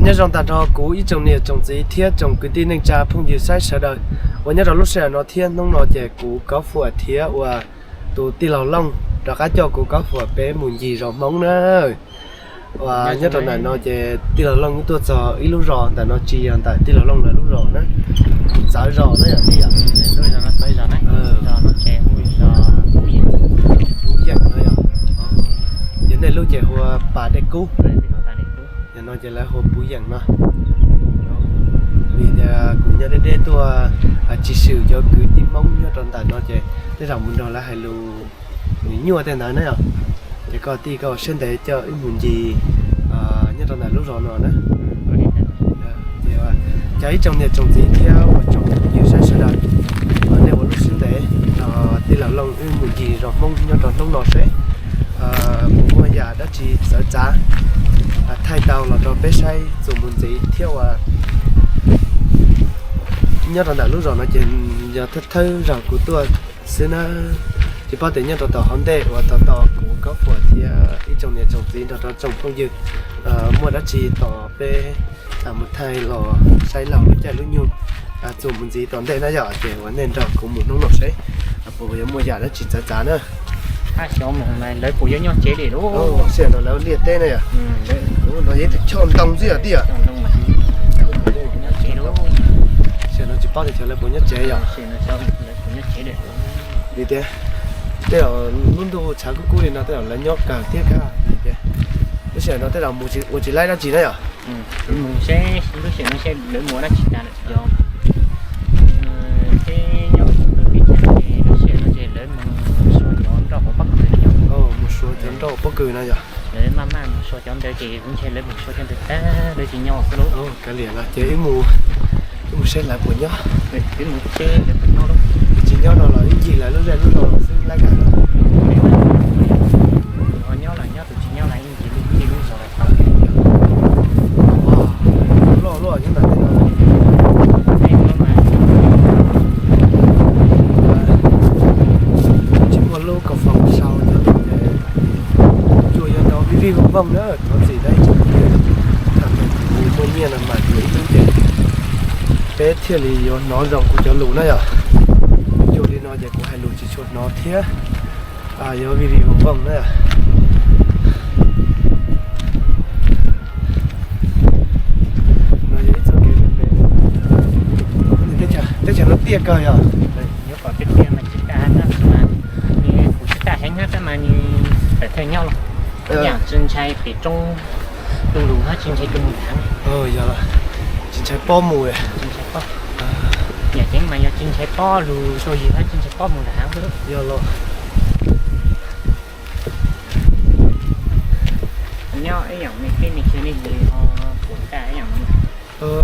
Nyob zoo tag nrho kuv ib tsoom niam tsoom txiv thiab tsoom kwv tij neej tsa phooj ywg saib sawv daws uas nyob rau lub sij hawm no thiab hnub no ces kuv Kob Fuam thiab uas tus tij laug Looj rov qab coj kuv Kob Fuam peb mus ncig zos Hmoob na. Uas nyob rau ntawm no ces tij laug Looj tuaj txog ib lub zos ntawm no tsis yog ntawm tij laug Looj lawv lub zos na, txawv zos na yom tij yom. Puv Yeem no yom. Yog nej lub ces hu ua Pas Dej Kub, yog no ces lawv hu ua Puv Yeem no. Vim tias kuv nyob deb deb tuaj tsis swm cov kwv tij Hmoob nyob rau ntawm no ces tej zaum mus nrog lawv hais lus nws nyuaj tej ntawd na yom. Ces koj tij koj siab ntev coj wb mus ncig nyob rau ntawm lub zos no na. Ces ib tsoom niam tsoom txiv thiab uas tsoom phooj ywg saib sawv daws, nej ua lub siab ntev, tij laug Looj wb mus ncig zos Hmoob nyob rau hnub no seb puas muaj yam dab tsi txawv txav thaij tau los rau peb saib txuas mus ntxiv thiab uas nyob rau ntawm lub zos no ces yog thawj thawj zaug kuv tuaj xwb na. Tsis paub tias nyob rau tom hauv ntej uas tos tos kuv Kob Fuam thiab ib tsoom niam tsoom txiv nrog rau tsoom phooj ywg muaj dab tsi tos peb mus thaij los saib laug lub caij lub nyoog txuas mus ntxiv tom ntej na yom. Ces uas nej nrog kuv mus hnub no seb puas yuav muaj yam dab tsi txawv txav na. Xyov mus lawv puas yuav nyob tsev li lauj. Sij hawm no lawv liaj teb na yom. No yog ib tug choj ntoo xwb yom tij yom. Sij hawm no tsis paub tias xyov lawv puas nyob tsev yom. Vim tias tej zaum lub ntuj tshav kub kub li no tej zaum lawv nyob kawg thiab kab vim tias lub sij hawm no tej zaum mus ua tsis laib dab tsi na yom. Mus seb lub sij hawm no seb lawv mus ua dab tsi tas lawm. Ces nyob lub teb chaws no ces lub sij hawm no ces lawv mus suav cov nroj hauv pob kws no yom. Mus suav cov nroj hauv pob kws no yom. Lawv maj maj mus suav cov ntawd ces kuv ntshe lawv mus suav cov ntawd tag lawv tsis nyob xwb lauj. Kav liam los ces wb mus, wb mus seb lawv puas nyob. Wb mus seb lawv puas nyob lauj. Tsis nyob no los wb ncig lawv lub zej lub zos xwb laib kawg. Tus ho nyob los nyob, tus tsis nyob los ncig lub zej lub zos los tau. Loj luaj nyob ntawm tej no. Tsis muaj lub kaus foos sau cov tus ces tsuas yog nrov vij vij voog voog na, thov txim na ib tsoom phooj ywg. Thaum kuv muaj nyiaj no mas yuav ib lub ces peb thiaj li yuav hnov zoo kuv cov lus na yom. Tsuas li no ces kuv hais lus tsis tshua hnov thiab, yuav vij vij voog voog na. No yog ib txoj kev me me. Teb chaws no tiaj kawg yog. Yuav kom tiaj tiaj mas tsis kaj hab tab sis mas nws kuj tsis kaj heev hab tab mas nws tawm thawj nyob los. Yam tsis ntshai pem roob tu lus hab tsis ntshai cua mus nram. Yog, tsis ntshai pob mus. Yam ceev mas yog tsis ntshai pob lug sua yig hab tsis ntshai pob mus nram heev xwb. Yog los. Nyob ib yam me teb me chaw ne, ho puas kaj ib yam no?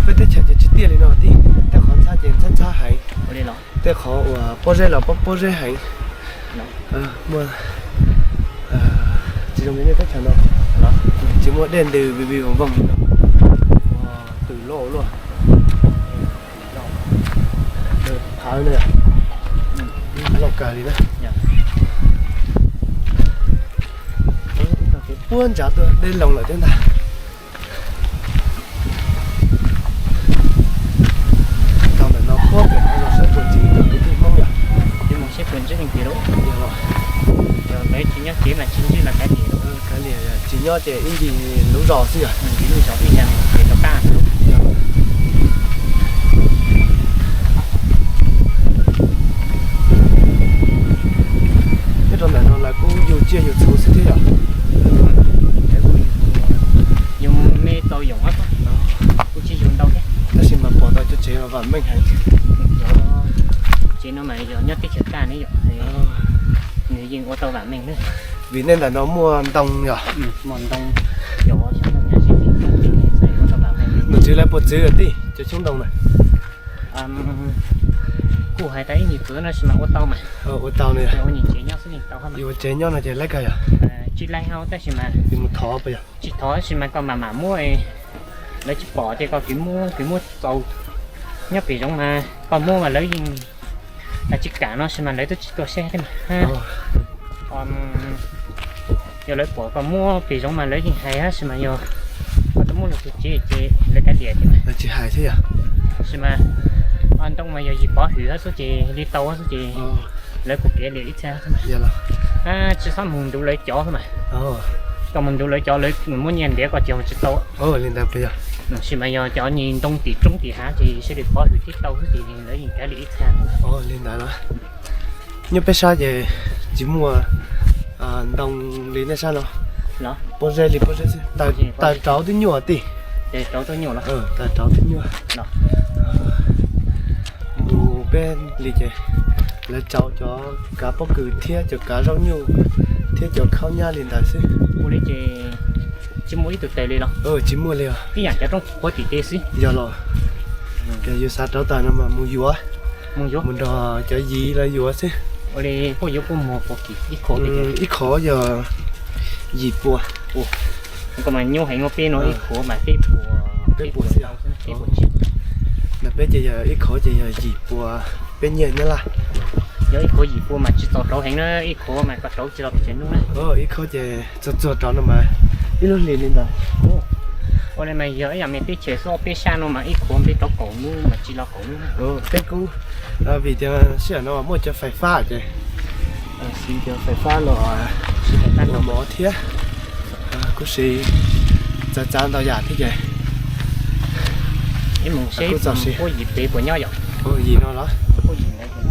Peb teb chaws ces tsis tiaj li no tij, tej qhov ntxhab ces ntxhab ntxhab heev, tej qhov uas pob zeb los pob pob zeb heev. Muaj, tsis zoo li nej teb chaws no, tsis muaj dej ntws vij vij voog voog li no. Tws loj luaj. Phawv na, loj kawg li na. Puab ntsav tuaj deb loo lawm thiab ntag. Tau ntawm no puab pem no los saib puas ntsib kwv tij Hmoob yom. Mus saib puas ntsib leej twg lauj. Yog lawv tsis nyob tsev mas tsis ntsib los kav liam. Kav liam, tsis nyob ces ib ncig lub zos xwb yog. Ncig lub zos ib ncig ces rov qab xwb. Nyob rau ntawm no lawv kuj yug tsiaj yug txhuv xwb thiab yom. Yug me tau yoom, kuj tsis yug ntau thiab. Tab sis mas pom tau cov tsev vam meej heev. Tsev no mas yog nyob teb chaws kaj ne yom, nws yeej ua tau vam meej na. Vim nej ntawm no muaj ntoo yom. Muaj ntoo, yog xyov ntoo nyab tsis tau vam meej. Nom tswv lawv puas txwv tij cov xyoob ntoo na? Kuj hais tas ib nyuag txwv no sis mas ua tau mas. Ua tau ne. Ua tsev nyob xwb tau. Yuav ua tsev nyob no ces laib kawg yom. Tsis laib hau tab sis mas mus thov puas yog? Tsis thov tab sis mas koj mam mam muab, lawv tsis pom ces koj kis muab, kis muab txaus. Nyob pem zoov mas koj muab mas lawv yeej, tsis kam no sis mas lawv twb tsis tuaj saib thiab mas. Yog lawv pom koj muab pem zoov mas lawv yeej hais tab sis mas yog koj twb muab Tus tsev ces lawv kav liam thiab mas. Lawv tsis hais thiab yog? Tab sis mas ntoo mas yog yim pov hwm xwb ces li tau xwb ces lawv kuj kav liam ib txha. Tsis txhob mus ntuv lawv cov xwb mas. Koj mus ntuv lawv cov lawv muab nyiaj ntiav koj cog mus tsis tau. Li ntawd puas yog? Tab sis mas yog cov ntoo tim roob tim hav ces sawv daws pov hwm thiab tau xwb ces lawv yeej kav liam ib txha. Li ntawd los. Nyob peb sab ces tsis muaj ntoo li nej sab no. Pob zeb li pob zeb xwb, taws rauv twb nyuaj tij. Taws rauv twb nyuaj. Mus peb li ces lawv rauv cov kav pob kws thiab cov kav zaub nyuj thiab cov khaub nyab li ntawd xwb. Ua li ces tsis muaj ib tug taws li los? Tsis muaj li os. Ib yam cov roob qhuav tim teb xwb. Yog los. Ces yus xav rauv taws no mas mus yuav, mus nrog cov yim los yuav xwb. Ua li puas yuav puas muag puas kim ib khov? Ib khov yog yim pua. Koj mas nyuaj heev, peb no ib khov mas peb puas, peb puas xwb. Peb puas tsib. Ntawm peb ces yog ib khov ces yog yim pua peb nyiaj Nyab Laj. Yog ib khov yim pua mas tsis txaus rauv heev na, ib khov mas koj rauv tsis los pes tsawg hnub na. Ib khov ces txog txog rauv no mas ib lub hlis li ntawd. Ua li mas yog ib yam me teb chaws xwb, peb sab no mas ib khov peb rauv kaum hnub mas tsis los kaum hnub. Peb kuj vim tias sij hawm no muaj cov fais fab ces siv cov fais fab los siv fais fab los mov thiab kuj siv txav txav ntau yam thiab ces. Ib mus seb kuj txaus siv. Puab yim pem puas nyob yom? Puab yim no los?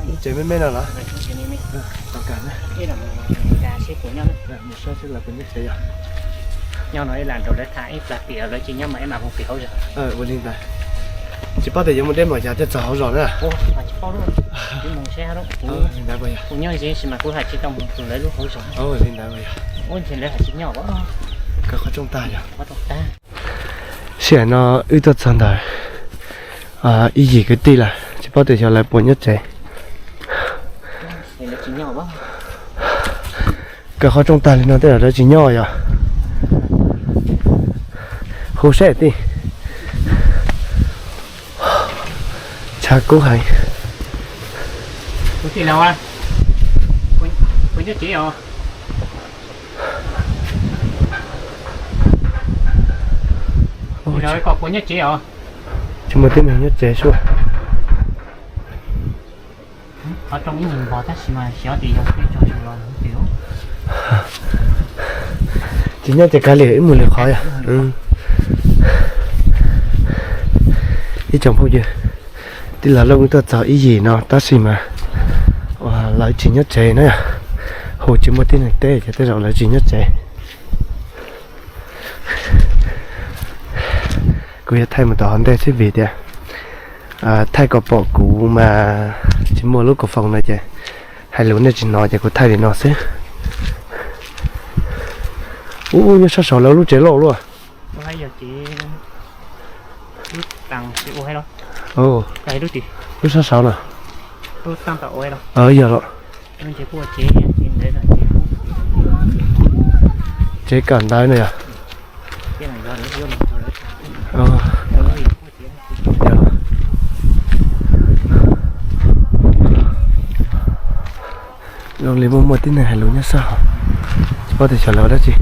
Lub tsev me me no los? Mus saib seb lawv puas nyob tsev yom. Nyob no ib lam nrog lawv tham ib plag tias lawv tsis nyob mas ib mam mus pem hauv zos. Ua li ntawd. Tsis paub tias yuav mus deb npaum cas thiaj txog hauv zos na. Tsis paub, mus saib. Li ntawd puas yog? Kuv nyob ze sis mas kuv hais tsis tau mus tus lawv lub hauv zos. Li ntawd puas yog? Ua ntshe lawv hais tsis nyob. Kawg qhov rooj tag yog. Sij hawm no wb tuaj txog ntawm ib yim kwv tij lawm, tsis paub tias xyov lawv puas nyob tsev. Kawg qhov rooj tag li no tej zaum lawv tsis nyob yom. Hu saib tij. Tshav kub heev. Kuv tij laug, puas nyob tsev os? Tij laug, koj puas nyob tsev os? Tsis muaj tib neeg nyob tsev sua. Qhov rooj ib nyuag npog tab sis mas xyov tias yog peb tso zus los. Tsis nyob ces kav liam, wb mus lwm qhov yom. Ib tsoom phooj ywg, tij laug Looj wb tuaj txog ib yim no tab sis mas lawv tsis nyob tsev na. Hu tsis muaj tib neeg teb ces tej zaum lawv tsis nyob tsev. Kuv yuav thaij mus tom hauv ntej xwb vim tias thaij kom pom kuv mas tsis muaj lub koom foos no ces hais lus nej tsis hnov ces kuv thaij li no xwb. Ub, nyob sab saud lawv lub tsev loj luaj. Lub sab saud no. Yog los. Tsev kawm ntawv no yog. Zoo li muaj muaj tib neeg hais lus nyob sab hauv, tsis paub tias xyov lawv ua dab tsi.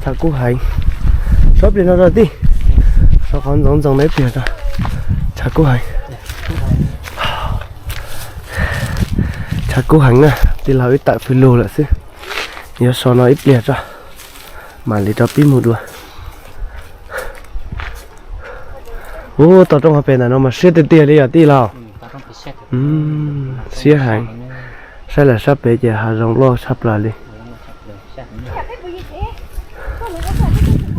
Tshav kub heev. Sov pliag no rau tij. Sov qhov ntxoov ntxoo no ib pliag rau. Tshav kub heev. Tshav kub heev na, tij laug wb tawm fws lug lawm xwb. Yuav so no ib pliag tso, mam li rov pib mus dua. Ub, toj roob hauv pes ntawm no mas siab tiag tiag li yog tij laug. Siab heev. Saib lawm sab pem ces hav zoov loj tshaj plaws li.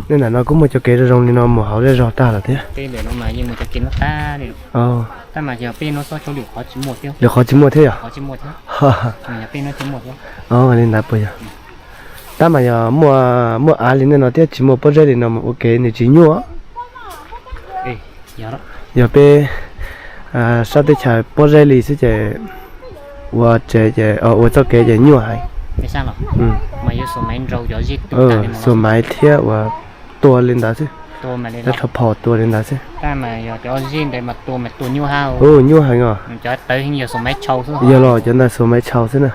Nej ntawm no kuj muaj cov kev zoo zoo li no mus hauv zej zog tag lawm thiab. Lwm qhov tsis muaj thiab yog? Li ntawd puas yog? Tab mas yog muaj av li nej no thiab tsis muaj pob zeb li no mus ua ke nws tsis nyuaj. Yog peb sab teb chaws pob zeb li xwb ces ua tsev ces ua txoj kev ces nyuaj heev. Xuas maiv thiab ua tua li ntawd xwb. Rab rho phom tua li ntawd xwb. Ua nyuaj heev os. Yog los cov ntawd xuas maiv tshau xwb na.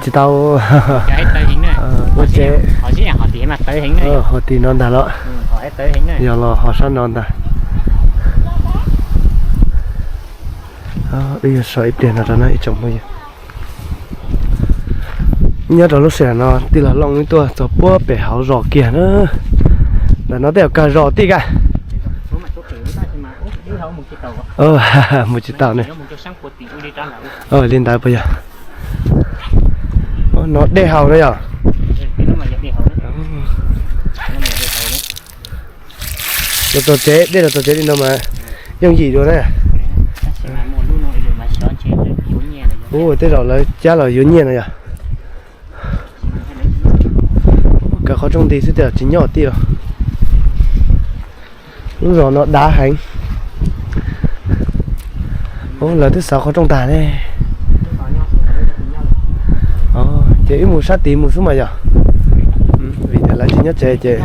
Tsis tau. Ua tsev, ho tim no ntag los. Yog los ho sab no ntag. Wb yuav so ib pliag no rau na ib tsoom phooj ywg. Nyob rau lub sij hawm no tij laug Looj wb tuaj txog puag pem hauv zos kiag na. Ntawm no tej zaum kawg zos tij ka. Mus tsis tau ne. Li ntawd puas yog? No dej haus no yog. Los txog tsev, dej los txog tsev li no mas yooj yim dua na. Ua tej zaum lawv cab los yuav nyiaj no yog. Kaw qhov rooj nti xwb tej zaum tsis nyob tij los. Lub zos no dav heev. Lawv twb xav qhov rooj tag ne. Ces wb mus sab tid mus xwb mas yog. Vim tias lawv tsis nyob tsev ces,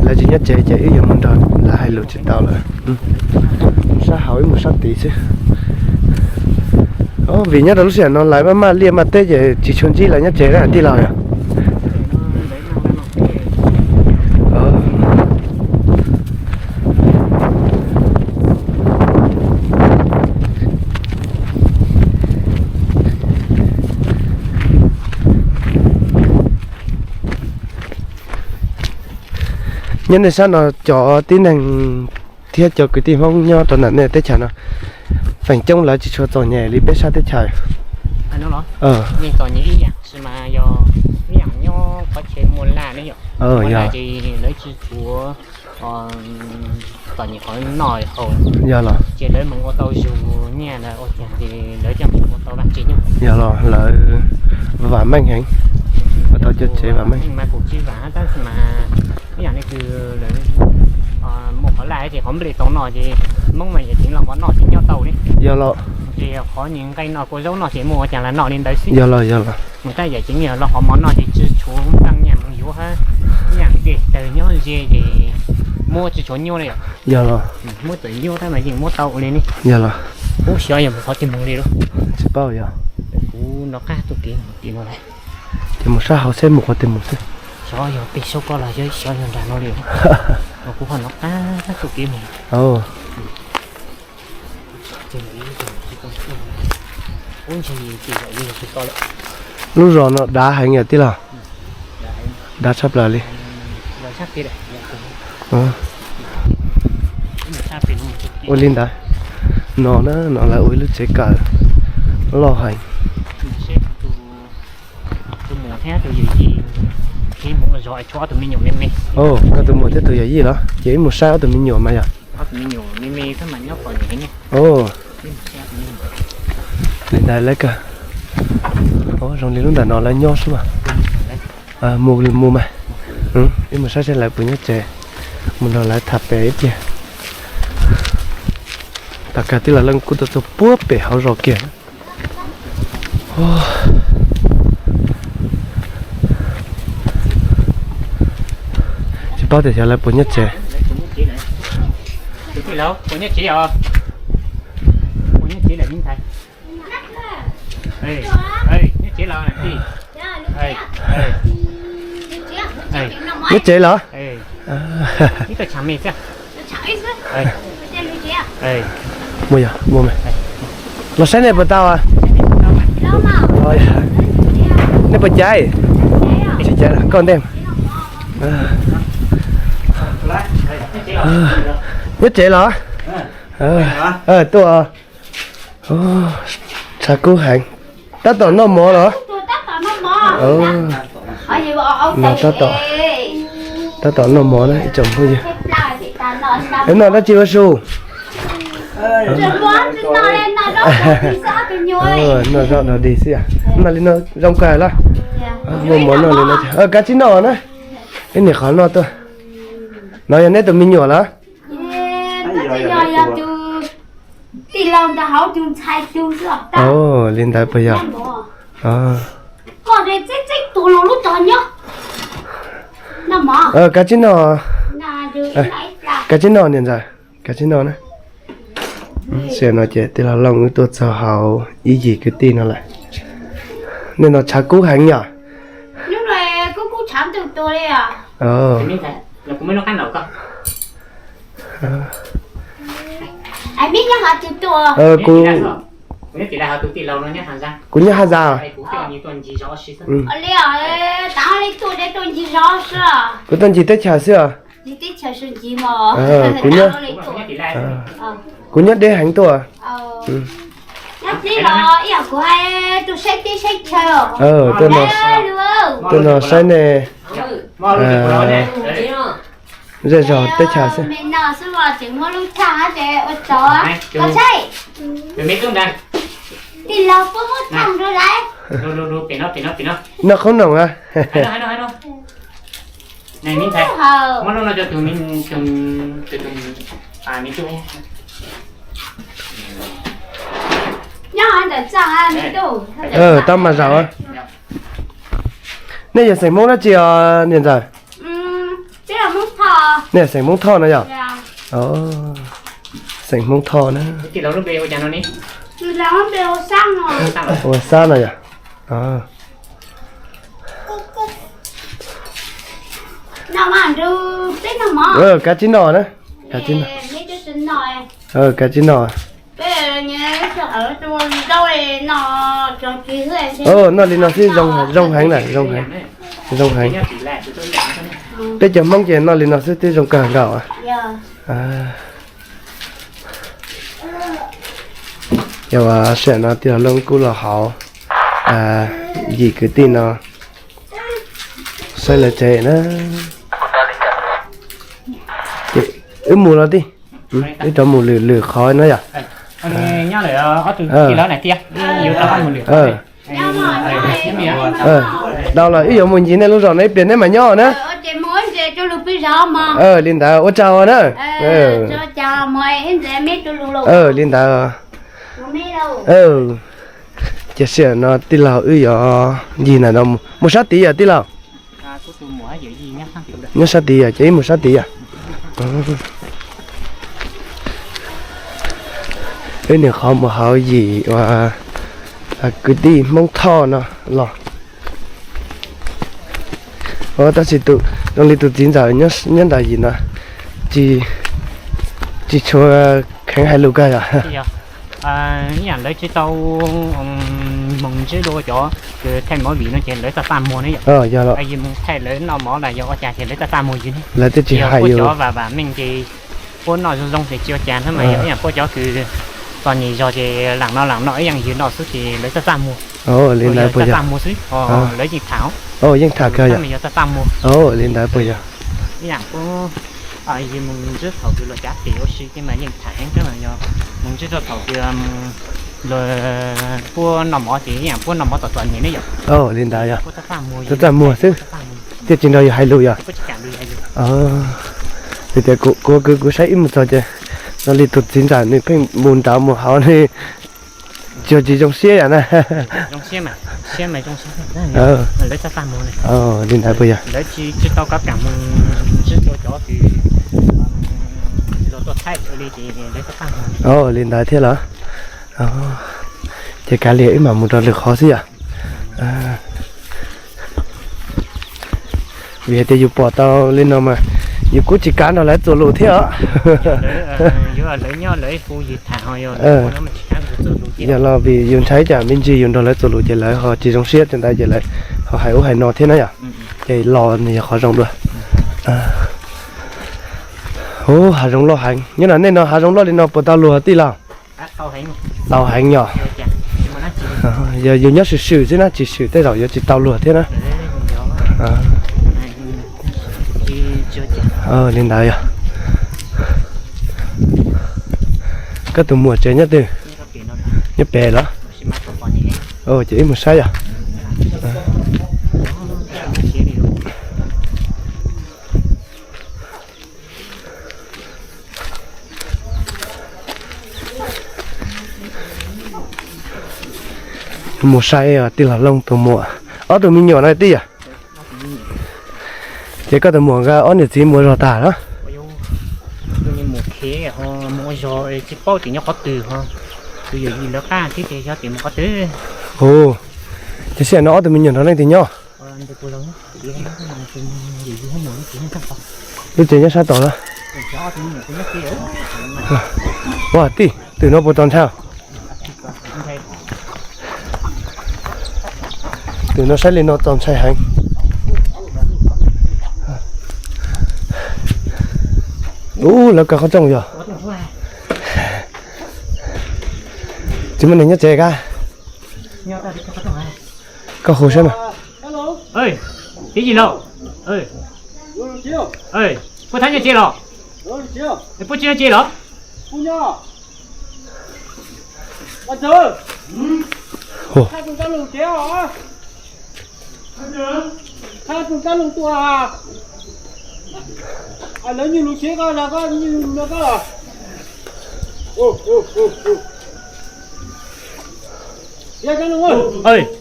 lawv tsis nyob tsev ces wb yuav mus nrog lawv hais lus tsis tau lawm. Mus sab hauv wb mus sab tid xwb. Vim nyob rau lub sij hawm no lawv maj maj liaj maj teb ces tsis tshua ntsib lawv nyob tsev na tij laug yog. Nyob nej sab no cov tib neeg thiab cov kwv tij Hmoob nyob rau ntawm nej teb chaws no, feem coob lawv tsis tshua txom nyem li peb sab teb chaws. Yog los. Yog los lawv vam meej heev, ua tau cov tsev vam meej. Yog los. Yog los, yog los. Yog los. Tsis paub yog. Ces mus sab hauv seb mus qhov twg mus xwb. Lub zos no dav heev yom tij laug. Dav tshaj plaws li. Ua li ntawd, no na no lawv ua ib lub tsev kawm loj heev. Koj tus muam thiab tus yawm yij los? Ces wb mus saib ob tug me nyuam mas yog. Li ntawd lawv kawg. Zoo li lub ntawm no lawv nyob xwb mas. Mus mus mas, wb mus saib saib lawv puas nyob tsev, mus nrog lawv tham pem ib pliag. Tom kawg tij laug Looj kuj tuaj txog puag pem hauv zos kiag. Tsis paub tias xyov lawv puas nyob tsev. Nyob tsev los? Mus yog mus, los saib nej puas tau. Nej puas caiv? Tsis caiv, koj ntej. Nyob tsev los? Tuaj. Tshav kub heev. Tab tom noj mov los? No tab tom, tab tom noj mov na ib tsoom phooj ywg. Noj dab tsi ua su? Noj zaub no dig xwb. Noj li no zoo kawg los? Muaj mov noj li no, kav tsij noj na. Ib niam qhov noj tuaj. No yog neb tus me nyuam los? Li ntawd puas yog? Kav tsij noj, kav tsij noj niam ntxawm, kav tsij noj na. Sim no ces tij laug Looj wb tuaj txog hauv ib yim kwv tij no lawm. Nej no tshav kub heev yom? Kuv nyob Haj Zas. Kuv tuaj ncig teb chaws xwb os. Kuv nyob, kuv nyob deb heev tuaj. Tuaj no saib nej zej zog teb chaws xwb. Noj qhob noom a. Tab mas zaum. Nej yog xeem Hmoob dab tsi os niam ntxawm? Nej yog xeem Hmoob Thoj no yom? Xeem Hmoob Thoj na. Ua Xab no yom? Kav tsij noj na. Kav tsij noj. Kav tsij noj. Noj li no xwb zoo heev na, zoo heev. Zoo heev. Peb cov Hmoob ces noj li no xwb twb zoo kawg nkaus. Yog sim no tij laug Looj kuj los hauv yim kwv tij no saib lawv tsev na. Wb mus los tij, wb rov mus lwm lwm qhov no yom. Tau los wb yuav mus ncig nej lub zos no ib pliag neb mam nyob na. Li ntawd ua tsaug na. Li ntawd. Ces sim no tij laug wb yuav ncig ntawm no mus sab tid yom tij laug? Nyob sab tid yom, ces wb mus sab tid yom. Wb nyuam qhuav mus hauv yim uas kwv tij Hmoob Thoj no los. Tab sis zoo li tus txiv ntxawm nyob ntawm yim no tsis tshua kheev hais lus kawg yom. Ib yam lawv tsis tau moog ntsib dua cov kws thaij movie no ces lawv txaj txaj muag ne yom. Yog los mus thaij lawv noj mov los yog ua cas ces lawv txaj txaj muag yus ne. Lawv twb tsis hais yus. Puab cov vam vam meej ces puab noj zoo zoo ces tsis ua cas thiab mas yog ib yam puab cov kws txom nyem zog ces lam no lam no ib yam yus noj xwb ces lawv txaj txaj muag. Li ntawd puas yog? Txaj txaj muag xwb, lawv yeej tham. Yeej tham kawg yog? Yog txaj txaj muag. Li ntawd puas yog? Ib yam puab yus mus ntsib thaum kws luag cav tes ua si ces mas yeej tham heev thiab mas yog mus ntsib thaum kws luag puab noj mov ces ib yam puab noj mov txom txom nyem ne yom. Li ntawd yog? Txaj txaj muag xwb, thiaj tsis nrog yus hais lus yog? Vim tias kuv kuv saib ib mus txog ces zoo li tus txiv ntxawm nws pheej mus nraud mus hauv ne, tsis tsis zoo siab yom na. Li ntawd puas yog? Li ntawd thiab los? Ces kav liam wb mam mus rau lwm qhov xwb yom. Vim hais tias yus pom tau li no mas yus kuj tsis kav nrog lawv txuas lus thiab os. Yog los vim yus ntshai tsam me ntsis yus nrog lawv txuas lus ces lawv ho tsis zoo siab tej ntawd ces lawv ho hais ub hais no thiab na yom. Ces los nws yog qhov zoo dua. Ub, hav zoov loj heev, nyob nram nej no hav zoov loj li no puas tau luag tij laug? Tau heev yog. Yog yus nyob swm swm xwb na, tsis swm tej zaum yuav tsis tau luag thiab na. Li ntawd yog. Koj tus muam tsev nyob twg? Nyob pem los? Ces wb mus saib yom. Mus saib tij laug Looj tus muam, ob tug me nyuam no tij yom. Ces koj tus muam nkawd ob niam txiv mus ua zog tag lawm? Mus ua zog tsis paub tias nyob qhov twg ho. Tus yawm yij lawv qab thiab ces xyov tias mus qhov twg. Ua, ces sij hawm no ob tug me nyuam nrog leej twg nyob? Lub tsev nyob sab tod na. Ua tij, twm no puas txaus ntshai? Twm no saib li no txaus ntshai heev. Ub, lawv kaw qhov rooj yog. Tsis muaj neeg nyob tsev kab? Koj hu saib mas. Txiv yij laus, puab thab nyob tsev los? Puab tsis nyob tsev los?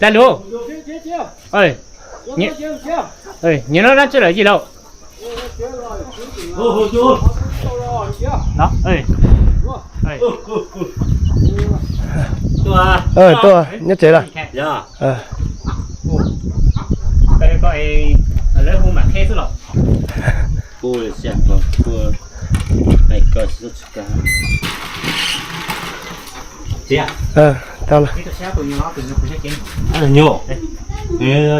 Dab lug, nyias no dab tsi lawm yij laus? Tuaj, nyob tsev lawm. Lawv hu mam qhia xwb los? Tau lawm. Nyuj,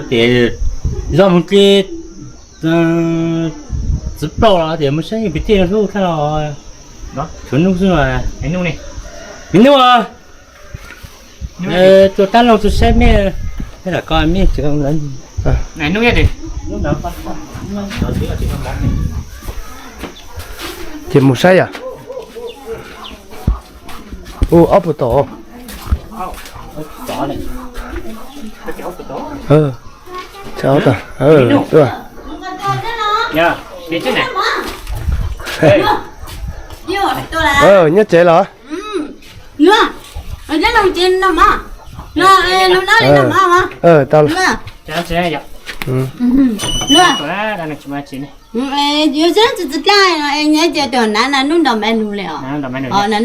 tias zoj mus dle txiv plaub los tias mus saib pem tej no hlub thaj los tshuav nub xwb no. Me nub, tuaj tab loo tuaj saib mej, lam koj mej tsis. Ces mus saib yom. Ua ob puas tom? Tsawg tom? Nyob tsev los? Tau lawm. Yuav tsis tsis dlaab no es nyias ces tus nav nas nub nrog maiv lug le os. Nav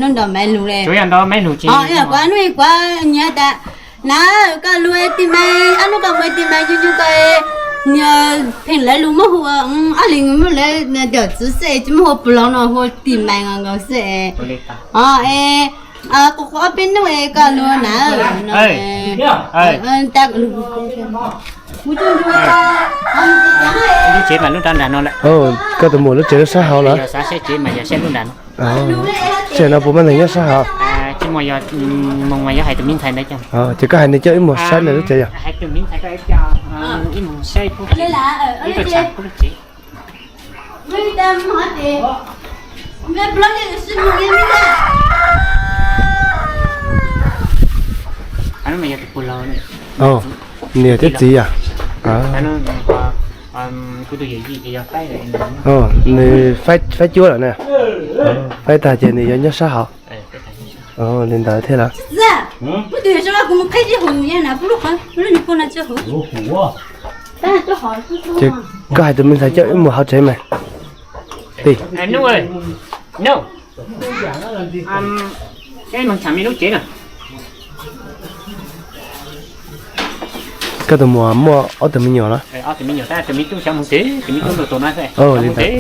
nub nrog maiv lug le. Kuv nub kuv nyias tas nav koj lug tis mais, ob nub koj mus tis mais nyuj nyuj koj, nyias pheej lawv lug muab hu ob leeg muab lawv cov txwv xwb es tsis muab hu puas los no hu tis mais nkaus xwb es. Os es, quas quas ob peb nub es koj lug nav no. Lub tsev mas lub nrab nram no lawm. Koj tus muam lub tsev lub sab hauv lawm. Yog xav saib tsev mas yog saib lub nrad no. Tsev no puas muaj neeg nyob sab hauv? Tsis muaj, yog mus mas yog hais tus me ntxhais ntawd coj. Ces koj hais nws coj wb mus saib lawv lub tsev yog? Hais tus me ntxhais koj coj wb mus saib puab tsev, ib tug tshav puab lub tsev. Nws yog tus puag laug, niam thiab txiv yom? Kuv tus yawm yij ces yog faib, nws faib cuab lawm na. Faib tag ces nws yuav nyob sab hauv. Li ntawd thiab lawm. Ces koj hais tus me ntxhais coj wb mus hauv tsev mas. Tij. Koj tus muam muaj ob tug me nyuam los? Li ntawd.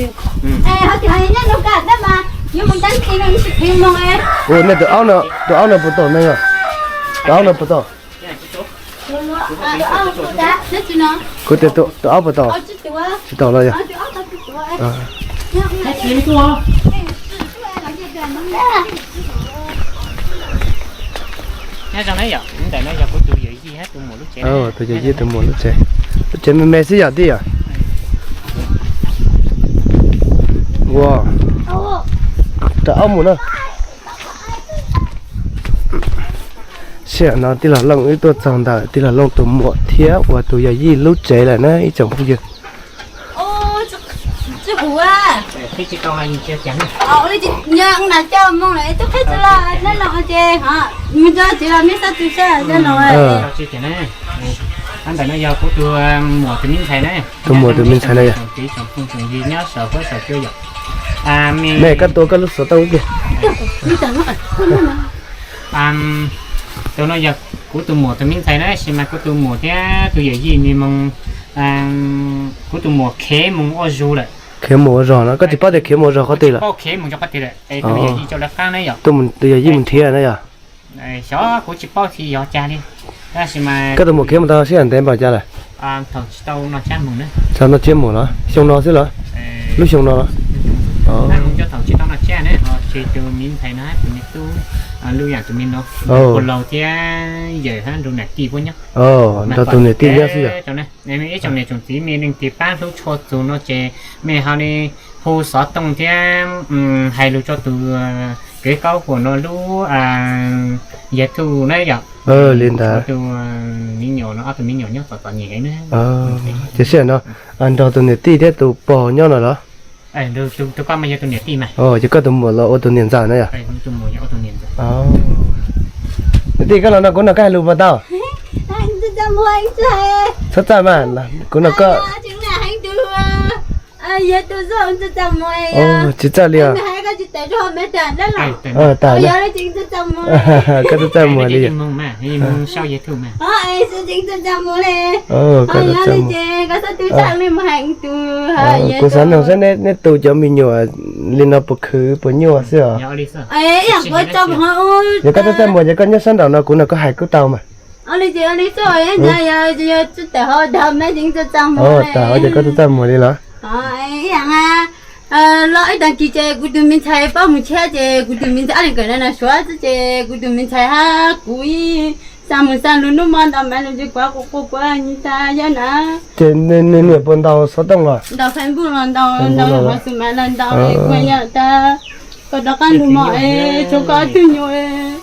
Ua nej tus aub no, tus aub no puas tom neeg os? Tus aub no puas tom? Kuv tias tus aub puas tom? Tsis tom los yog? Tus yawm yij tus muam lub tsev, lub tsev me me xwb yog tij yom? Ua, rau aub mus na. Sij hawm no tij laug Looj wb tuaj txog ntawm tij laug Looj tus muam thiab uas tus yawm yij lub tsev lawm na ib tsoom phooj ywg. Ntawm no yog kuv tus muam tus me ntxhais na. Tus muam tus me ntxhais na yog. Tsoom txiv tsoom phooj tsoom ywg nyob saum huab saum cua yom. Nej koj tua koj lub xov tooj ib pliag. Tus no yog kuv tus muam tus me ntxhais na, sis mas kuv tus muam thiab tus yawm yij nws mus, kuv tus muam khiav mus ua zug lawm. Khiav mus ua zog no, koj tsis paub tias khiav mus ua zog qhov twg lawm? Tus yawm yij mus nrhiav na yom. Xyov kuv tsis paub tsis yog cas li. Tab sis mas koj tus muam khiav mus tau sij hawm ntev npaum cas lawm? Thaum tsis tau noj tsiab mus los? Xyoo no xwb los? Lub xyoo no los? Thaum tsis tau noj tsiab na, ho ces tus me ntxhais no tus me tub, lub yam tus me no, ua laus thiab yawm hab nrug niam tij puab nyob. Nrog tus niam tij nyob xwb yom. Ib tsoom niam tsoom txiv mej leej twg pab hlub tshua txug no ces mej ho li hu xov tooj thiab hais lus rau tus kev kaub huam no lub YouTube na yom. Li ntawd. Tus me nyuam no, ob tug me nyuam nyob tom txom nyem heev na. Ces sij hawm no nrog tus niam tij thiab tus pog nyob no los? Tus koj mas yog tus niam tij mas. Ces koj tus muam los ua tus niam ntxawm na yom? Niam tij, koj los no kuv nrog koj hais lus puas tau? Txhob txawj mas, kuv nrog koj. Tsis txawj li os. Tawm, koj txhob txawj muag li. Kuv xav noog saib neb tu cov me nyuam li no puas khwv puas nyuaj xwb os. Yog koj txhob txawj muag ces koj nyob sab nraum no kuv nrog koj hais kuj tau mas. Tawm, ces koj txhob txawj muag li los? Los ib tag kis ces kuv tus me ntxhais paub mus tshiab ces kuv tus me ntxhais ab li kawm na suav xwb ces kuv tus me ntxhais hab kuv ib xa mus xa lug nub mo ntau mas lug ces kuv quas quas nws tas yog na. Ces nws niam puas ntaus xov tooj los? Ntaus Facebook los ntaus, ntaus xov tooj mas los ntaus, kuv yog tas koj rov qab lug mog es tshuav koj ob tug nyuam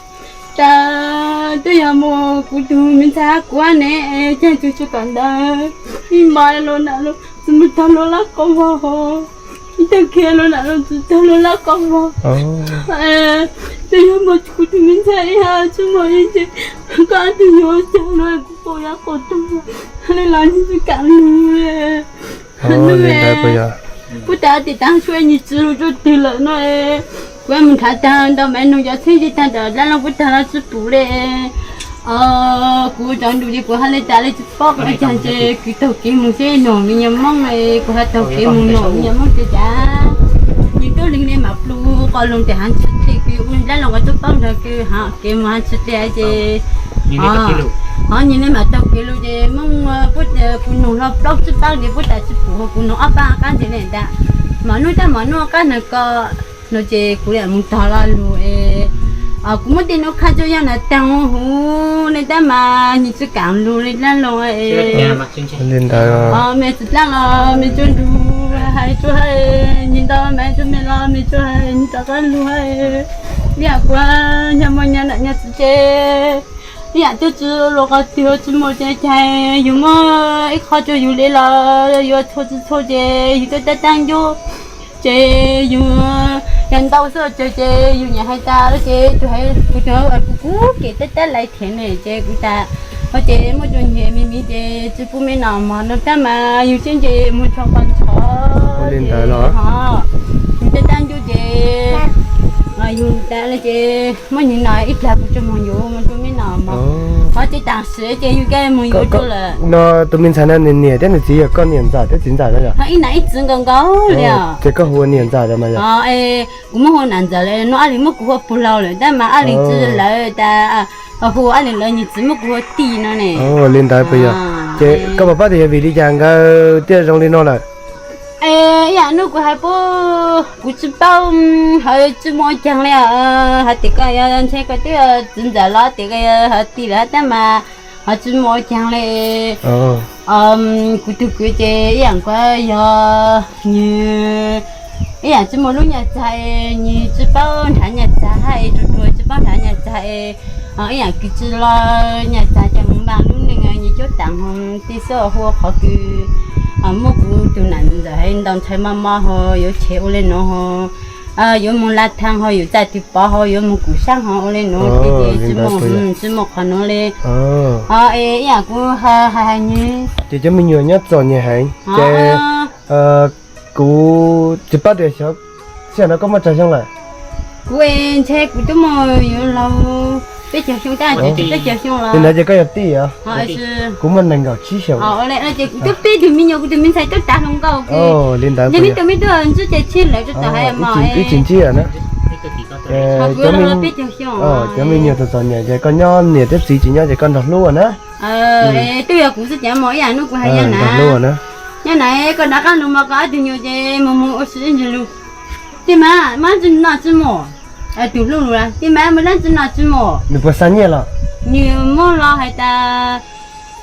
tas twb yog mus kuv tus me ntxhais hab kuv ne, caag tug tsis kom ntawd ib npais los nram lub txus mus tag lub lab qau vog, ib tag kiag los nram lub txus tag lub lab qau vog. Twb yog mus kuv tus me ntxhais ib hab tsis muaj ib ce, koj ob tug nyuam caag no kuv quas yog quas tug li los nws tsis kam lug. Nub puab tas tim taag suab nws tsis lug rua twg lawm no, kuv mus nrhav taag ntau mas nug cov txheeb tsis taag ntawm dlaab loo puab tas los tsis pum le. Kuv cov ntus ces kuv hab le tas le tsis paub ua caag ces kuv taug kev mus seb nug me nyuam Moob, kuv hab taug kev mus nug me nyuam Moob ces cas nws tub leeg le mas plhu qos lug tes hab tsis dle, kuv ua dlaab loo kuv tub paub nrug kws hab kev mus hab tsis dle ces ho nws le mas taug kev lug ces Moob puab tas kuv nug hlo plaub tsib paab ces puab tas tsis pum, kuv nug ob paab qab ntse le tas mom nub tab mom nub qab nag ko no ces kuv le mus tog lo lug es kuv muab tej nub qha tsuas yog nag taag huv le tab mas nws tsis kam lug le dlaab loo. Li ntawd me tsis dlaab los me tsuas nrug hais tsuas hais nws ntau mas tsuas me los me tsuas hais nws rov qab lug hais. Ib yam kuv nyag muaj nyag nam nyag txiv ces ib yam twb tsis luas qhov twg tsis muaj ces yug muaj ib qho rua yug le los yuav txhua tsis txhua ces yug twb tab taab ncuj ces yug yog ntau xwb ces yug nyam hais tas ces tug hais kuv tug kuv kuv kem tab tab lais them ne ces kuv tas ho ces muaj rua nyem me me ces tsis pub me nom mog no tab mas yug tseeb ces muag tsho qos ntsho li ntawd los ho yug tab taab ncuj ces yug tas le ces muab nws no ib plag kuv tsuas moog yuav moog rua me nom mog. Ho ces taam sim ces yug kag moog yuav rua lawm. No tus me ntxhais no nws niam thiab nws txiv yog koj niam ntxawm thiab txiv ntxawm no yog? Ib nam ib txiv nkaus nkaus li os. Ces koj hu ua niam ntxawm los mas yog? Kuv muab hu ua nam ntxawm le no, ab li muab kuv hu ua puj laug lawm tab mas ab li tsi lawv tas hu ab li lawv nws txiv muab kuv hu ua tij no ne. Li ntawd puas yog? Ces koj puas paub tias yog vim li cas nkawd thiaj zoo li no lawm? Ib yam nub kuv hais puab kuv tsis paub, hawv tsis muaj ua caag li os. Hais tias koj yog ntshe koj twb txiv ntxawm los tias koj yog hawv tij lawm hab tab mas hawv tsis muaj ua caag li. Kuv tug kwv ces ib yam kuv yog nws ib yam tsis muaj lub nyaj txag, nws tsis paub nrhav nyaj txag hab es ruam ruam tsis paub nrhav nyaj txag es ib yam kws tsis los nyaj txag ces moog npaaj lub neej nws cuab taam ho tej xwb hu ua qhov kws muab kuv tug nam ntxawm hais ntau ntshai mog mog ho yuav tshev ua le nuav ho Yuav mus La Thas ho yuav txais tus pov ho yuav mus Kuv Sab ho ua li nuav ces tsis muaj, tsis muaj qhov nuav li. Ho es ib yam kuv hais hais nws ces cov me nyuam nyob txom nyem heev ces kuv tsis paub tias xyov sij hawm no koj muaj tsawg xyoo lawm. Kuv ntshe kuv twb muaj yuav luag peb caug xyoo, peb caug xyoo los. Li ntawd ces koj yog tij os. Kuv muaj nees nkaum tsib xyoos. Ces kuv twb peb tug me nyuam, kuv tus me ntxhais twb tav hluas nkauj. Li ntawd li me tub me tub ntsib ces tsis lawv rau tom hais mos. Wb tsis ntsib na. Cov me nyuam txom txom nyem ces koj nyob, niam thiab txiv tsis nyob ces koj nrog hlub na. Twb yog kuv xwb ces mos ib yam nub kuv hais nyob na. Nyob na, koj rov qab lug mos koj ob tug nyuam ces mus mus ua si ib ntsis lug. Tij Mab, muaj dlaab tsi noj tsi muaj? Tus hlub lug, Tij Mab, muaj dlaab tsi noj tsi muaj? Nws puas xa nyiaj los? Nws muab los hais tas,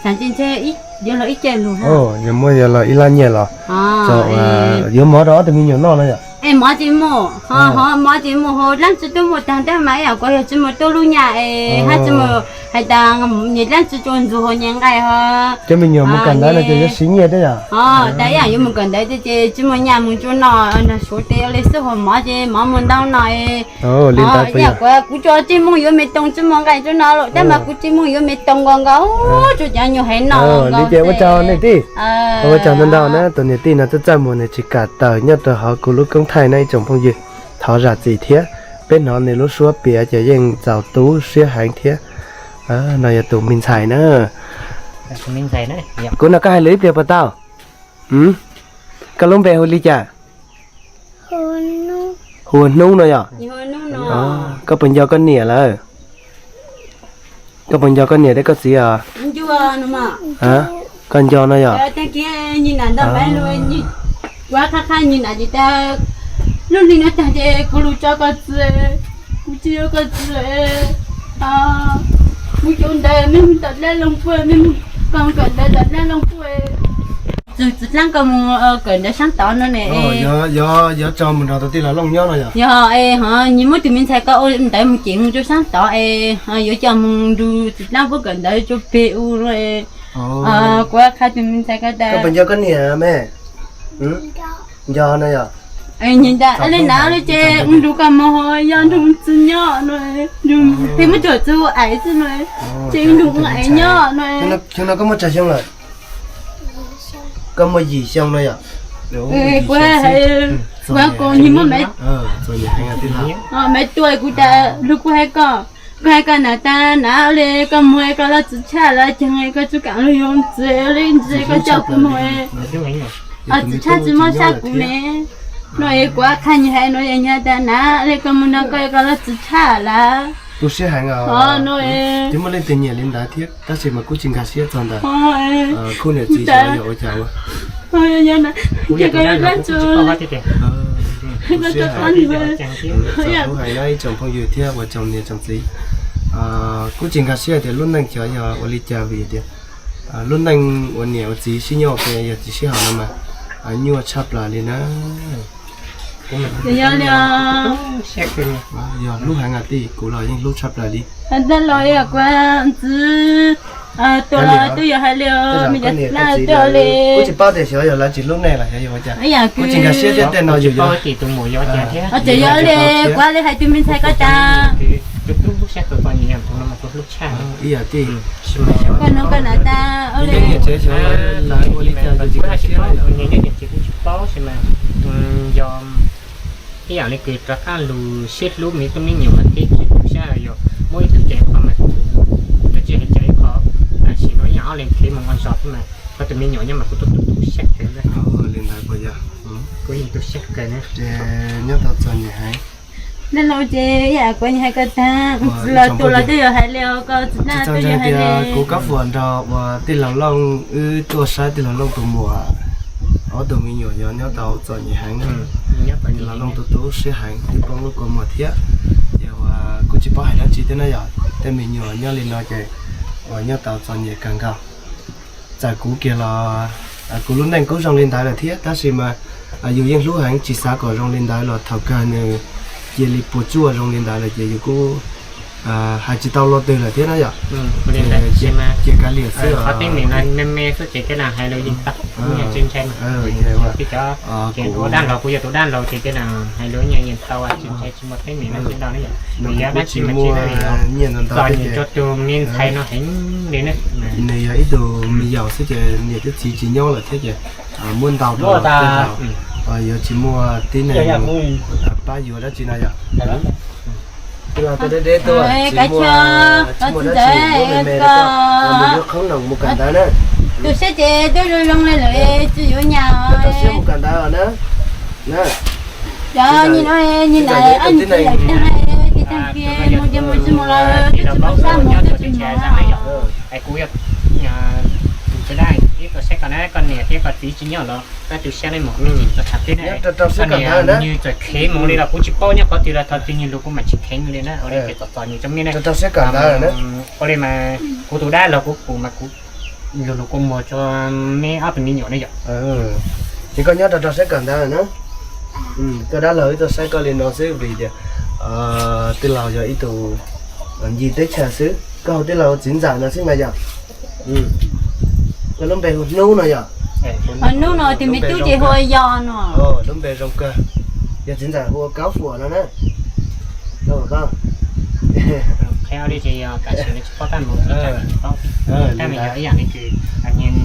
xav ntshe yuav los ib ce lug. Yuav muab yuav los ib lab nyiaj los, yuav mov rau ob tug me nyuam noj no yom? Es mov tsis muaj, ho mov tsis muaj, ho dlaab tsi twb muaj taag tab mas ib yam kuv yog tsi muaj tuab lub nyaj es hab tsi muaj hais tas nyias dlaab tsi tsuas ntxuag ho nyias nqaij ho. Cov me nyuam mus kawm ntawv no ces yuav siv nyiaj thiab yom? Tas ib yam yuav mus kawm ntawv ces tsi muaj nyaj mus tsuas noj nrog suav tes ua li xwb, ho mov ces mov muaj ntau no. Li ntawd ib yam kuv, kuv tsuas tsi muaj yuav me toos tsi muaj nqaij tsuas noj lawm tab mas kuv tsi muaj yuav me toos nkaus nkaus tsuas cov nyuam heev no. Li ces ua tsaug nej tij, ua tsaug ntau ntau na. Tus niam tij no txawj txawj muag nws tsis kam tawm nyob rau hauv kuv lub koob thaij na ib tsoom phooj ywg. Thov zam txim thiab, peb hnov nws lub suab piav ces yeej txaus tu siab heev thiab. No yog tus me ntxhais na. Kuv no koj hais lus ib pliag puas tau? Koj lub npe hu li cas? Hu ua Hnub no yom? Koj puas nco koj niam lawm? Koj puas nco koj niam thiab koj txiv os? Koj nco no yom? Lub hli no tag ces kuv lug tso koj txiv, kuv tsis yuav koj txiv. Kuv cov ntawd mej mus tom dlab loog puag, mej mus kawm ntawv tom dlab loog puag. Txiv dlaab koj mus kawm ntawv saab tod no ne. Yog tso mus nrog tus tij laug Looj nyob no yog? Yog es ho nyias muab tus me ntxhais koj ua ntawv mus cem mus rau saab tod es yuav coj mus nrug txiv dlaab puab kawm ntawv rua peg u no. Kuv qha tus me ntxhais ko tas. Koj puas nco koj niam me? Nco no yog? Nyias nta le na le ces nrug koj moog ho yog nrug txiv nyob no, peb muab coj txiv ua aiv xwb no, ces nrug ua aiv nyob no. Xyoo no koj muaj tsawg xyoo lawm? Koj muaj yim xyoo no yom? Kuv, kuv ko nyias muaj me, me tuaj kuv tas lug kuv hais koj, koj hais koj nam tas nam le koj moog koj lub txiv tshaj lawm ces koj tsuas kam lug yuav txiv le ntsis koj coj kuv moog. Txiv tshaj tsis muaj sab kuv me no es kuv qha nyias hais no es nyias tas nam le koj moog no koj koj lub txiv tshaj lawm. Tu siab heev os. Twb muaj leej twg nyiam li ntawd thiab tab sis mas kuj tsis nkag siab txog ntawd. Kuv niam txiv xyov yog ua cas ua. Txaus hlub heev na ib tsoom phooj ywg thiab ua tsoom niam tsoom txiv. Kuj tsis nkag siab tias lub neej xyov yog ua li cas vim tias lub neej ua niam ua txiv sib nyob ua ke yog tsis sib haum no mas nyuaj tshaj plaws li na. Yog hlub heev tij, kuv los yeej hlub tshaj plaws li. Ntxwv tuaj los twb yog hais li, me cov txiv dlaab tuaj li. Kuj tsis paub tias xyov yog lawv tsis hlub nej los xyov yog ua cas. Kuj tsis nkag siab thiab tej no yus yog. Ces yog li kuv li hais tus me ntxhais ko tas. Ib yam tij. Koj nug koj nam tas ua li. Lawv ua li cas yus tsis nkag siab na yom? Yog ib yam li kws rov qab lug siab hlub me tub me nyuam mas peb tsis tu siab yog muab ib tug cai qhov mas kuv twb tsis hais cai ib qho. Tam sim no ib yam ob leeg kev mus ua zog xwb mas koj tus me nyuam nyob mas kuv twb tu tu siab kawg. Li ntawd puas yog? Kuv yeej tu siab kawg na. Ces nyob tau txom nyem heev. Dab laug ces ib yam kuv hais koj tag, los tus los twb yog hais li koj txiv dlaab twb yog hais li. Kuv Kab Fuam nrog uas tij laug Looj wb tuaj saib tij laug Looj tus muam, ob tug me nyuam yog nyob tau txom nyem heev. Tij laug Looj tu tu siab heev twb poob lub kua muag thiab. Ces uas kuj tsis paub hais dab tsi thiab na yom, tej me nyuam nyob li no ces uas nyob tau txom nyem kawg nkaus. Txawm kuv kiag los kuv lub neej kuj zoo li ntawd lawm thiab tab sis mas yus yeej hlub heev tsis xav kom zoo li ntawd los thaum kawg nws cia li puas tsuaj zoo li ntawd lawm ces yus kuj hais tsis tau lo twg lawm thiab na yom. Cia kav liam xwb. Qhov teeb meem no me me xwb ces tej no hais lus yeej tau, tsis ntshai. Kuv tus dab laug, kuv yog tus dab laug ces tej no hais lus yeej tau, tsis ntshai, tsis muaj teeb meem no tsis ntau ne yom. Nws yog dab tsi mas tsis txom nyem rau tus me ntxhais no heev li ne. Nws yog ib tug me yaus xwb ces niam thiab txiv tsis nyob lawm thiab ces muab ntau rau, yuav tsis muaj tib neeg pab yuav dab tsi no yom. Tus deb deb tuaj, tsis muaj dab tsi, muab me me rau koj, mus yuav qhoob noom mus kawm ntawv na. Tus siab ces twb zoo zoo li lawm, tsis yuav nyab. Rau siab mus kawm ntawv na. Cov nyi no, nyi na, ab nyi tib neeg, tib neeg kiag mus ces mus tsis mus lawm, twb tsis muaj sab mus twb tsis mus. Es kuv yog tus dab, ib tug saib koj na, koj niam thiab koj txiv tsis nyob los koj tu siab nej mus, nej tsis txhob tham peb na. Koj niam nws txawm kheev mus li los kuv tsis paub nyob qhov twg los thaum twg nws lus kuv mam tsis kheev li na, ua li ces txom txom nyem rau mej na. Ua li mas kuv tus dab laug kuv pum mas kuv lus lus kuv muag rau meb ob tug me nyuam ne yom. Ces koj nyob rau rau saib kawm ntawv na. Koj dab laug ib tug saib koj li no xwb vim tias tij laug yog ib tug ncig teb chaws xwb, koj hu tij laug txiv ntxawm no xwb mas yom. Koj lub npe hu Hnub no yom. Hnub no tus me tub ces hu Yos no. Lub npe zoo kawg. Yog txiv ntxawm hu Kaub Fuam no na. Qhia li ces yog tam sim no tsis paub tab mus, tab sis yog ib yam li ces nws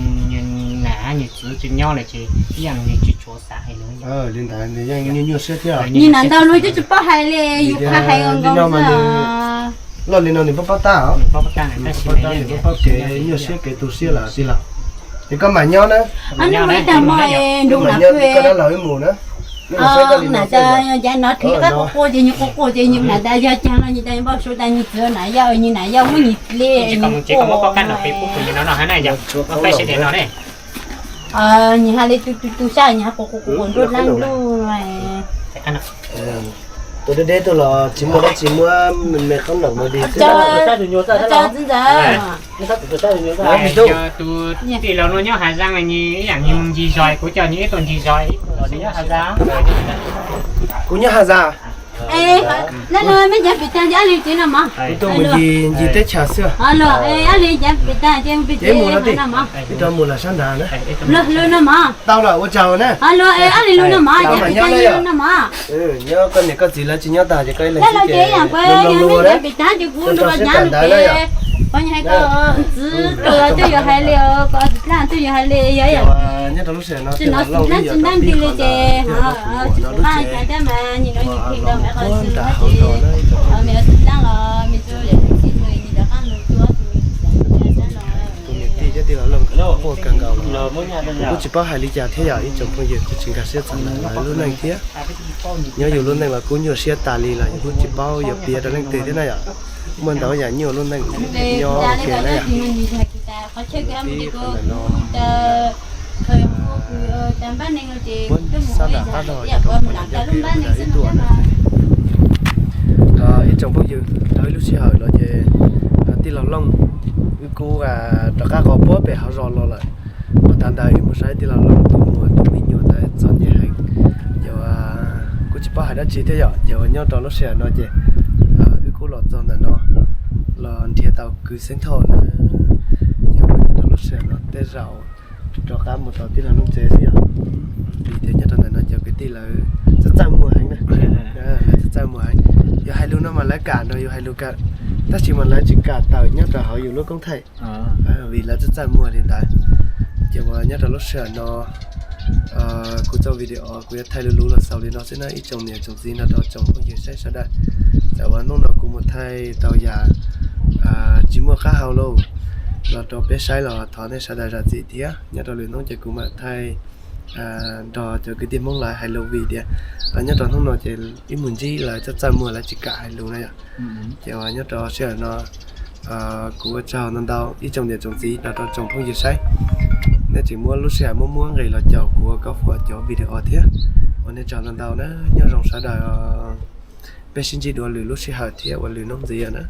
nam nws txiv tsis nyob lawm ces ib yam nws tsis tshua xav hais lus. Li ntawd nws yeej nyuaj nyuaj siab thiab. Nws nam ntau lus twb tsis paub hais li, yus qha hais nkaus nkaus xwb. Loj li no nws paub paub tab, nws paub paub kev nyuaj siab kev tu siab lawm tij laug. Ces koj mam nyob na. Nws mus ib tag hmo nrug nam koj dab laug wb mus na. Nam tas cav no thiab qab quaj quaj ces nws quaj quaj ces nws nam tas yog caag no nws tas npau suav tas nws txiv nam yau, nws nam yau muab nws li nws quaj no. Nws hais li tu tu tu sab nws quaj quaj quaj nruab dlaab ntuj. Tus deb deb tuaj los tsis muaj dab tsi, muab me qhob noom no di. Tus tij laug no nyob Has Zaas, nws ib yam nws mus ncig zos, kuv coj nws ib tug ncig zos, nws nyob Has Zaas. Kuv nyob Has Zaas. Mej cov pim tag ab li tsev no mog. Kuv tuaj mus ncig teb chaws xwb. Ab li cov pim tag ces pim tsev no mog. Ib rov mus lawm sab nrad na. Lug lug no mog. Tau lawm ua tsaug na. Ab li lug no mog, cov pim tag lug no mog. Nyob koj niam koj txiv lawv tsis nyob tag ces koj ib leeg xwb ces lug lug lug na. Pim tag ces kuv lug los nyav lug pem. Qhov nyob hais koj txiv twb yuav hais li, koj txiv dlaab twb yuav hais li, yog yam nyob rau lub sij hawm no tsis nov tsis ntab nti li ces tsis pum nqaj cas thiab mas nyias nov nyias kheej rau me qhov xwb ces me txiv dlaab los me tub yam txiv tug nyias rov qab mus cuab tus txiv dlaab los. Tus niam tij thiab tij laug Looj quaj kawg nkaus, kuv kuj tsis paub hais li cas thiab yom, ib tsoom phooj ywg, kuv tsis nkag siab txog lawv lub neej thiab. Nyob yus lub neej los kuj nyuaj siab tas li los yus kuj tsis paub yuav piav rau leej twg thiab na yom. Muaj ntau yam nyuaj lub neej nyob ua ke na yom. Sab nram qab zog yog rau ib tuam na. Ib tsoom phooj ywg, tau ib lub sij hawm no ces tij laug Looj wb kuj rov qab qhov puag pem hauv zos los lawm. Qhov tas ntawd wb mus saib tij laug Looj tus muam tus me nyuam ntawd txom nyem heev. Ces kuj tsis paub hais dab tsi thiab yom, ces uas nyob rau lub sij hawm no ces wb kuj los txog ntawm no los nrhiav tau kwv Xeeb Thoj na. Ces uas nyob rau lub sij hawm no tej zaum rov qab mus tau tij laug Looj tsev xwb yom. Vim tias nyob rau ntawm no cov kwv tij lawv txawj txawj muag heev na. Lawv txawj txawj muag heev. Yus hais lus no mas lawv kam nrog yus hais lus kam, tab sis mas lawv tsis kam tawm nyob rau hauv yus lub koob thaij. Vim lawv txawj txawj muag li ntawd. Ces uas nyob rau lub sij hawm no kuv txoj video kuv yuav thaij luv luv los xaus li no xwb na ib tsoom niam tsoom txiv nrog rau tsoom phooj ywg saib sawv daws. Txawm uas hnub no kuv mus thaij tau yam tsis muaj qab hau lauj, los rau peb saib los thov nej sawv daws zam txim thiab. Nyob rau lwm hnub ces kuv mam thaij nrog cov kwv tij Hmoob lawv hais lus vim tias nyob rau hnub no ces ib mus ntsib lawv txawj txawj muag, lawv tsis kam hais lus na yom. Ces uas nyob rau sij hawm no kuv ua tsaug ntau ntau ib tsoom niam tsoom txiv nrog rau tsoom phooj ywg saib. Nej tseem muab lub sij hawm muab muab nqis los caum kuv ua Kaub Fuam cov video thiab. Ua nej tsaug ntau ntau na, nyob zoo sawv daws. Peb sib ntsib dua lwm lub sij hawm thiab ua lwm hnub ntxiv na.